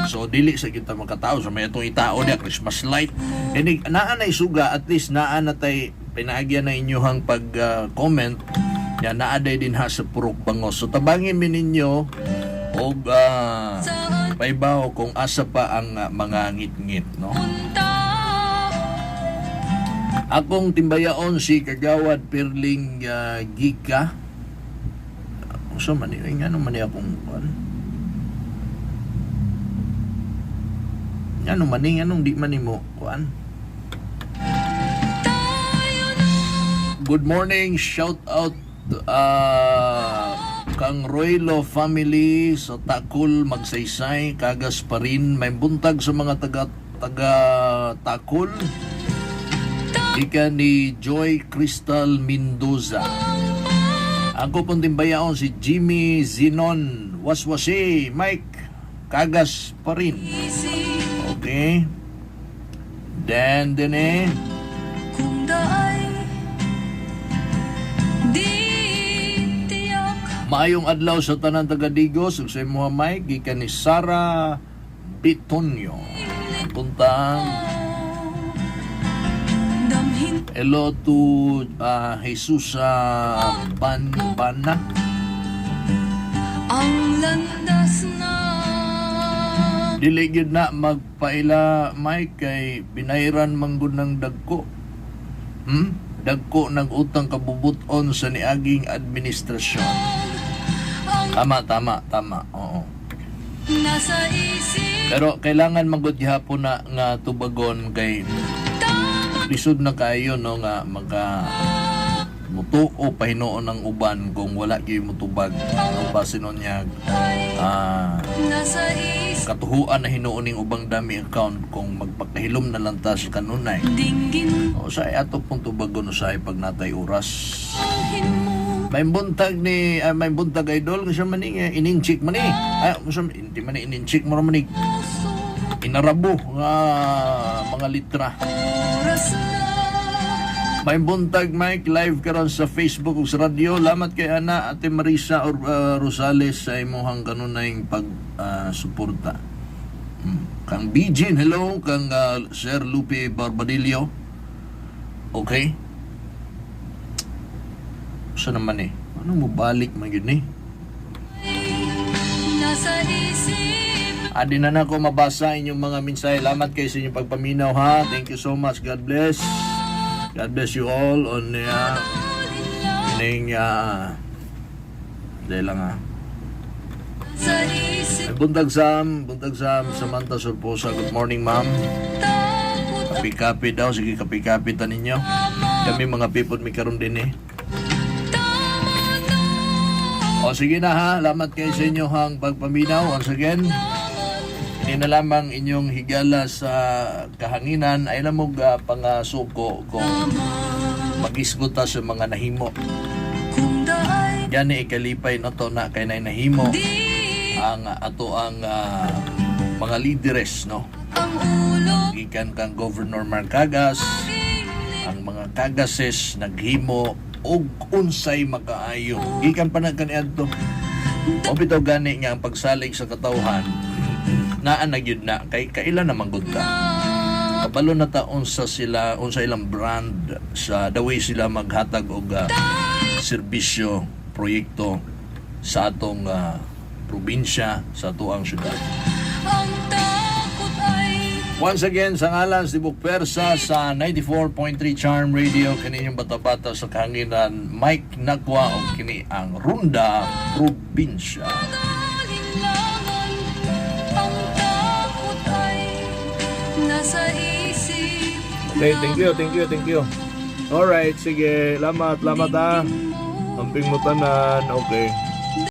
So dili sa kita makatao sa may atong itao niya Christmas light. Ini naa nay suga, at least naa na tay pinaagyan na inyuhang pag comment. Ya naa day din ha sa Purok Bangos. So tabangin mi ninyo og paibaw kung asa pa ang mga ngit-ngit, no? Akong timbayaon si Kagawad Perling Gika. Unsa man ni ngano man ni akong kuan? Ngano man ni nganong di man nimo kuan? Good morning, shout out kang Roylo family sa Takul, Magsaysay, Kagas pa rin. May buntag sa mga taga taga Takul. Ika ni Joy Crystal Mendoza. Ako pong timbayaon si Jimmy Zinon Waswasi, Mike, Kagas pa rin. Okay. Then eh. Kung daay di tiyak. Maayong adlaw sa tanan taga Digos ug sa imo, Mike, gikan ni Sara Bitonio. Puntang Damhin hello to Jesus Banbana. Ang landas na Dili gyud na magpaila, Mike, kay binayran man gud ng dagko. Dagko ng utang kabubuton sa niaging administrasyon. Tama, tama, tama. Oo. Nasa isip. Pero kailangan man gud gihapon na nga tubagon kay lisod na kaayo, no, nga maka mutuo pa hinuon ng uban kung wala gyud motubag, no, basin niya Nasa isip. Katuhuan na hinuon ning ubang dummy account kung magpakahilom na lang ta sa kanunay. Dinggin O sa ato pong tubagon usay pag natay oras. mo. May buntag ni may buntag, idol, kasi man ni ininchik man ni. Ay, unsa man, hindi man ni ininchik mo man ni Puso. Inarabo nga mga litra. Oras na. May buntag, Mike, live karon sa Facebook ug sa radyo. Lamat kay ana Ate Marisa or Rosales sa imong kanunayng pag suporta. Kang Bijin, hello kang Sir Lupe Barbadillo. Okay. Sa naman eh? Ano mo balik man yun eh? Nasa isip. Adi na nako mabasa inyong mga mensahe. Lamat kayo sa inyong pagpaminaw ha. Thank you so much. God bless. God bless you all on ning dahil lang ha. Sa isip. Ay, buntag Sam, buntag Sam, Samantha Surposa. Good morning, ma'am. Takot. Kapi-kapi daw, sige, kapi-kapi ta ninyo. Kami mga pipot mi karon din eh. Tama na. O sige na ha, lamat kayo sa inyo hang pagpaminaw. Once again, hindi na lamang inyong higala sa kahanginan ay lamog pangasuko kung magisgot ta sa mga nahimo. Kung daay Gani ikalipay na to na kay nay nahimo di ang ato ang mga leaders, no? Ang ulo. Gikan kang Governor Mark Cagas, ang mga Kagases naghimo og unsay makaayo. Gikan pa na kaniadto. O bitaw gani nga ang pagsalig sa katawhan naa na gyud na kay kaila naman gud ta. Kabalo na ta unsa sila, unsa ilang brand sa the way sila maghatag og serbisyo, proyekto sa atong probinsya, sa atoang syudad. Ang takot ay Once again, sa ngalan sa Tibok Persa sa 94.3 Charm Radio, kaninyong bata-bata sa kahanginan, Mike Nagwa, o kini ang Runda Probinsya. Alinlangan. Ang takot ay nasa isip. Okay, thank you, thank you, thank you. Alright, sige. Lamat, lamat ha. Amping mo tanan. Okay.